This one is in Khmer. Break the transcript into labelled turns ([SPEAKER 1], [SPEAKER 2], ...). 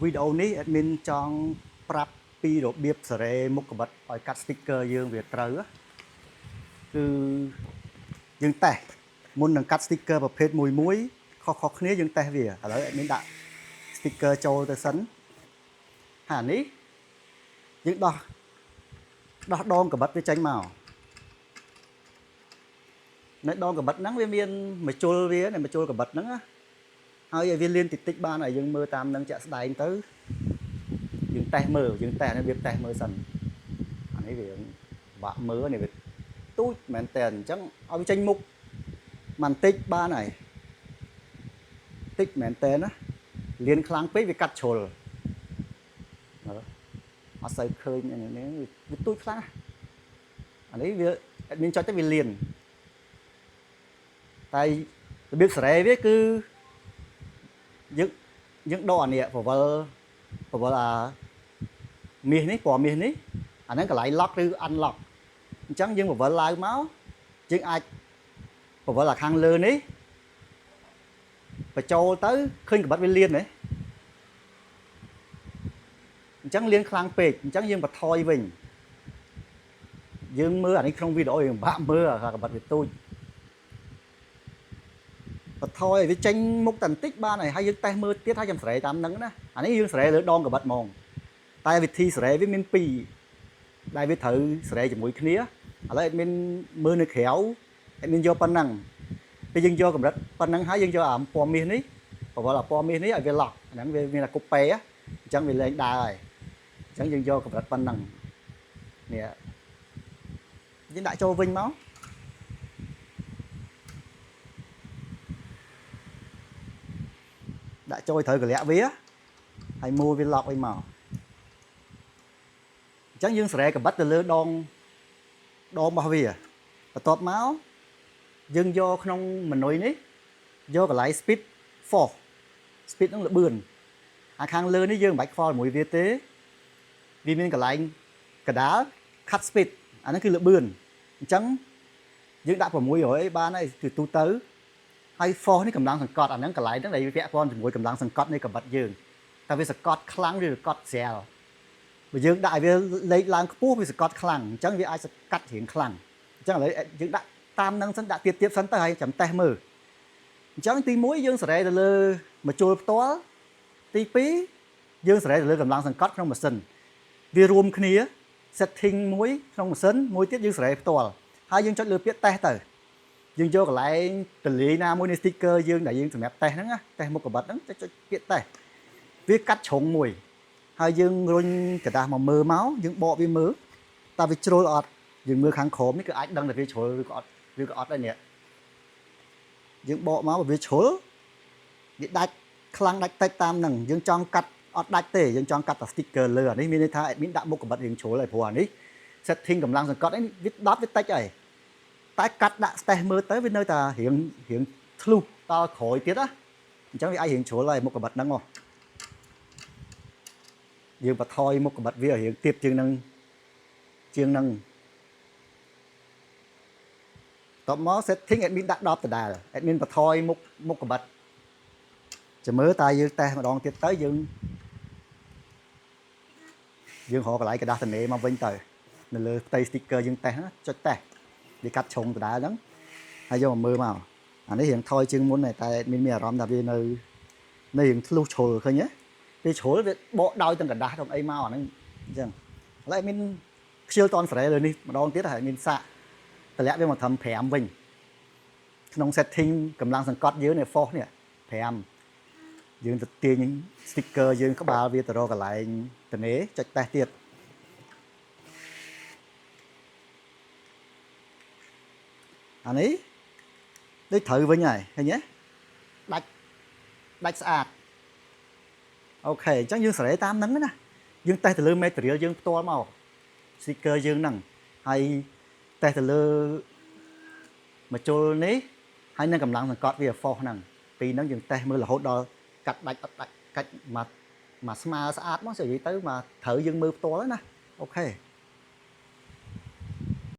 [SPEAKER 1] វីដេអូនេះ admin ចង់ប្រាប់ពីរបៀបសេរីមុខកាំបិតឲ្យកាត់ sticker យើងវាត្រូវគឺយើងតេស្តមុននឹងកាត់ sticker ប្រភេទមួយមួយខុសៗគ្នាយើងតេស្តវាឥឡូវ admin ដាក់ sticker ចូលទៅសិនហើយអានេះយើងដោះដោះដងកាំបិតវាចេញមកនៅដងកាំបិតហ្នឹងវាមានម្ជុលវានៅម្ជុលកាំបិតហ្នឹងណាហើយឲ្យវាលៀនតិចតិចបានឲ្យយើងមើលតាមនឹងជាក់ស្ដែងទៅយើងតេស្តមើលយើងតេស្តរបៀបតេស្តមើលសិនអានេះវាបាក់មើលនេះវាទូចមែនតើអញ្ចឹងឲ្យវាចេញមុខបន្តិចបានហើយតិចមែនតើណាលៀនខ្លាំងពេកវាកាត់ជ្រុលមើលអត់សូវឃើញអានេះវាទូចខ្លាំងណាស់អានេះវាមានចុចទៅវាលៀនតែរបៀបសេរីវាគឺយើងយើងដកអានេះពវលពវលអាមាសនេះពណ៌មាសនេះអាហ្នឹងកន្លែង lock ឬ unlock អញ្ចឹងយើងពវលឡើងមកយើងអាចពវលអាខាងលើនេះបញ្ចូលទៅឃើញកាំបិតវាលៀនទេអញ្ចឹងលៀនខ្លាំងពេកអញ្ចឹងយើងបន្ថយវិញយើងមើលអានេះក្នុងវីដេអូយើងពិបាកមើលអាកាំបិតវាទូចបន្ថយឲ្យវាចេញមុខតែបន្តិចបានហើយហើយយើងតេស្តមើលទៀតហើយចាំស្រែតាមហ្នឹងណាអានេះយើងស្រែលើដងកាំបិតហ្មងតែវិធីស្រែវាមានពីរដែលវាត្រូវស្រែជាមួយគ្នាឥឡូវ admin មើលនៅក្រៅ admin យកប៉ុណ្ណឹងពេលយើងយកកម្រិតប៉ុណ្ណឹងហើយយើងយកអាពណ៌មាសនេះបវលអាពណ៌មាសនេះឲ្យវាឡក់អាហ្នឹងវាមានអាគុបពេអញ្ចឹងវាលែងដើរហើយអញ្ចឹងយើងយកកម្រិតប៉ុណ្ណឹងនេះយើងដាក់ចូលវិញមកដាក់ចូលត្រូវកលៈវាហើយមួលវាឡក់វិញមកអញ្ចឹងយើងស្រែកាំបិតទៅលើដងដងរបស់វាបន្ទាប់មកយើងយកក្នុងម៉នុយនេះយកកន្លែង speed force speed ហ្នឹងលបឿនអាខាងលើនេះយើងមិនបាច់ខ្វល់ជាមួយវាទេវាមានកន្លែងកដាល cut speed អាហ្នឹងគឺលបឿនអញ្ចឹងយើងដាក់600អីបានហើយគឺទូទៅហើយ force នេះកម្លាំងសង្កត់អាហ្នឹងកន្លែងហ្នឹងដែលវាពាក់ព័ន្ធជាមួយកម្លាំងសង្កត់នៃកាំបិតយើងតើវាសង្កត់ខ្លាំងឬសង្កត់ស្រាលបើយើងដាក់ឲ្យវាលេខឡើងខ្ពស់វាសង្កត់ខ្លាំងអញ្ចឹងវាអាចសកាត់រៀងខ្លាំងអញ្ចឹងឥឡូវយើងដាក់តាមហ្នឹងសិនដាក់ទៀតទៀតសិនទៅហើយចាំតេស្តមើលអញ្ចឹងទី1យើងសេរីទៅលើម្ជុលផ្ទាល់ទី2យើងសេរីទៅលើកម្លាំងសង្កត់ក្នុងម៉ាស៊ីនវារួមគ្នា setting មួយក្នុងម៉ាស៊ីនមួយទៀតយើងសេរីផ្ទាល់ហើយយើងចុចលើពាក្យតេស្តទៅយើងយកកន្លែងតលាយណាមួយនៃ sticker យើងដែលយើងសម្រាប់តេស្តហ្នឹងណាតេស្តមុខកាំបិតហ្នឹងចុចពាក្យតេស្តវាកាត់ជ្រុងមួយហើយយើងរុញក្រដាសមកមើលមកយើងបកវាមើលតើវាជ្រុលអត់យើងមើលខាងក្រោមនេះគឺអាចដឹងថាវាជ្រុលឬក៏អត់ឬក៏អត់ដែរនេះយើងបកមកបើវាជ្រុលវាដាច់ខ្លាំងដាច់តិចតាមហ្នឹងយើងចង់កាត់អត់ដាច់ទេយើងចង់កាត់តែ sticker លើអានេះមានន័យថា admin ដាក់មុខកាំបិតរៀងជ្រុលហើយព្រោះអានេះ setting កម្លាំងសង្កត់អីវា10វាតិចហើយតែកាត់ដាក់ test មើលទៅវានៅតែរៀងរៀងធ្លុះដល់ក្រោយទៀតណាអញ្ចឹងវាអាចរៀងជ្រុលហើយមុខកាំបិតហ្នឹងហ៎យើងបន្ថយមុខកាំបិតវាឲ្យរៀងទៀបជាងនឹងជាងនឹងតបមក setting admin ដាក់10ដដែល admin បន្ថយមុខមុខកាំបិតចាំមើលតើយើងតេស្តម្ដងទៀតទៅយើងយើងរកកន្លែងក្រដាសតនេមកវិញទៅនៅលើផ្ទៃ sticker យើងតេស្តណាចុចតេស្តវាកាត់ឆុងដដែលហ្នឹងហើយយកមកមើលមកអានេះរៀងថយជាងមុនដែរតែមានមានអារម្មណ៍ថាវានៅនៅរៀងធ្លុះជ្រុលឃើញទេពេលជ្រុលវាបកដោយទាំងក្រដាសទាំងអីមកអាហ្នឹងអញ្ចឹងឥឡូវមានខ្ជិលតនស្រែលើនេះម្ដងទៀតហើយមានសាកតម្លាក់វាមកត្រឹម5វិញក្នុង setting កម្លាំងសង្កត់យើងនេះ force នេះ5យើងទៅទាញ sticker យើងក្បាលវាទៅរកកន្លែងតនេចុចតេស្តទៀតអានេះដូចត្រូវវិញហើយឃើញទេដាច់ដាច់ស្អាត OK អញ្ចឹងយើងសេរីតាមហ្នឹងណាយើងតេស្តទៅលើ material យើងផ្ទាល់មក sticker យើងហ្នឹងហើយតេស្តទៅលើម្ជុលនេះហើយនឹងកម្លាំងសង្កត់វា force ហ្នឹងពីរហ្នឹងយើងតេស្តមើលរហូតដល់កាត់ដាច់អត់ដាច់កាច់មកមកស្មើស្អាតមកនិយាយទៅមកត្រូវយើងមើលផ្ទាល់ណា OK។